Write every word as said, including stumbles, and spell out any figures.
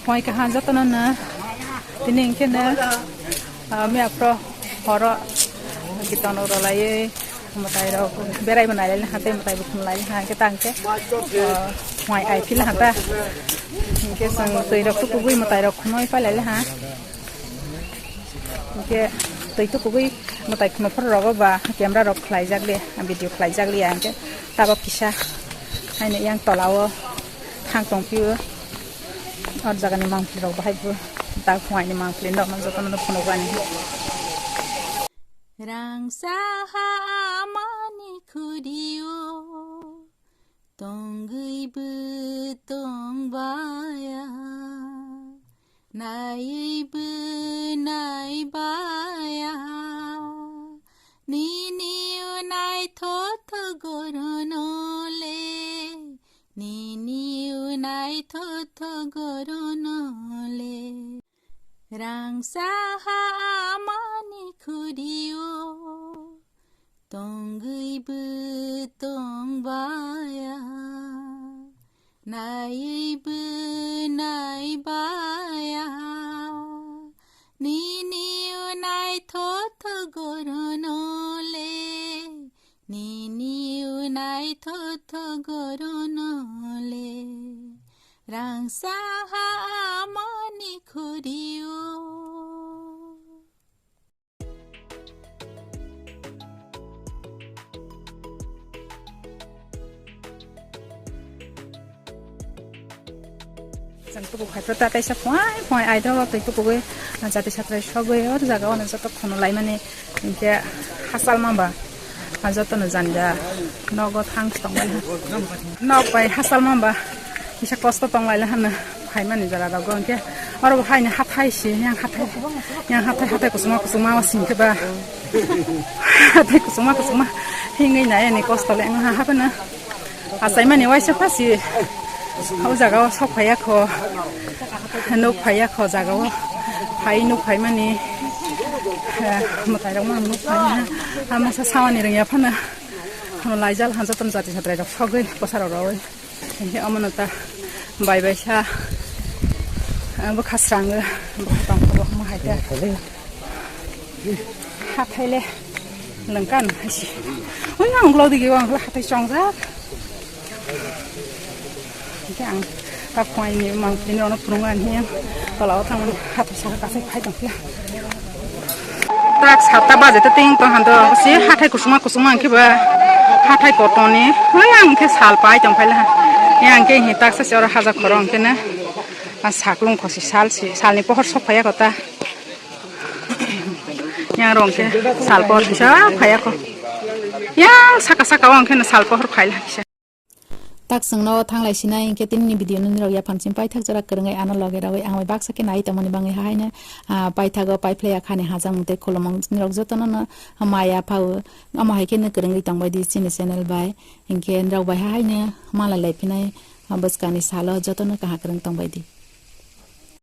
Phai kaha jotono no tini hwnkhe no, ah, mia phro horo kiton rok rwlaiwi mwtai rok berai bo nailai ha tei mwtai bo khum lai ha hwnkhe ta hwnkhe, ah, phai ai phil ha ta hwnkhe chwng twi rok tukugwi mwtai rok khumui pai lai ha hwnkhe twi tukugwi mwtai khum phro rogo ba camera rok khlai jak le video khlai jak le ya hwnkhe tabok kisa haino yang tola o thang tong phio. Or jagani mangpili rok bahai bo tak phuaini mangpili rok no jotono no phunukgani. Rangsa ha amani khurio tongwi bo tongbaya, naiwi bo naibaya, nini unai thotho gorono le. Nini unai thotho gorono le rangsa ha amani khurio tongwi bo tongbaya, naiwi bo naibaya, nini unai thotho gorono le. Nini unai thotho gorono le rangsa ha amani khurio. Chwng tuku khai phuru ta teisa phuai phuai aidok twi tukugwi jati satrai sogwi o jaga o joto khunu laimani hinkhe hachal mamba joto no janja nogo thang tongmani nok bai hachal mamba kisa kosto tonglaila hano phaimani jora rogo hinkhe oro bo haini hathai si yang hathai yang hathai hathai kusuma kusuma o singkhe ba hathai kusuma kusuma hingwi nai ani kosto le wngha haphano. Achaimani waisa phasi o jaga o sok phaiya kho, nuk phaiya kho jaga o phai nuk phaimani, eh, mwtai rok ma nuk phaiya, amo sa samani rwngya phano, hano laijal ha jotono jati satrai rok sogwi bwsa rok rawi, hinkhe omono ta bai bai sa, eh, bwkha srango, bwkha tongkho bo hamo hai ta. Hathai le lengkan haisi. Oi, ang ulo digi, ang ulo hathai chongjak. Hingke ang tak phai ni mang ni ono phurung ani yang tola o thang hathai saka kasai phai tong pia. Tak sata baje te ting tong hando si hathai kusuma kusuma ang kiba hathai kotoni. Oi, ang ke sal pai tong phaila. Yang ke hi tak sa si oro haja khorong ke na. A saklung khosi sal si, salni pohor sok phaiya kota. Yang rong khe sal pohor kisa phaiya ko. Yang saka saka o ang khe sal pohor phaila kisa. Tak chwngno thanglai sinai hinkhe tinini video no nirok yaphang chini paithak jora kwrwngwi ano loge rogwi ang bai baksa khe nai tongmani bangwi hahaino, ah, paithago paiphlaiya khani hajak mung tei khulumung nirok jotono no maya phao omo hai khe no kwrwngwi tongbai di chini channel bai hinkhe nirok bai hahaino malai lai phinai, ah, bwskangni salo jotono kaham kwrwng tongbai di.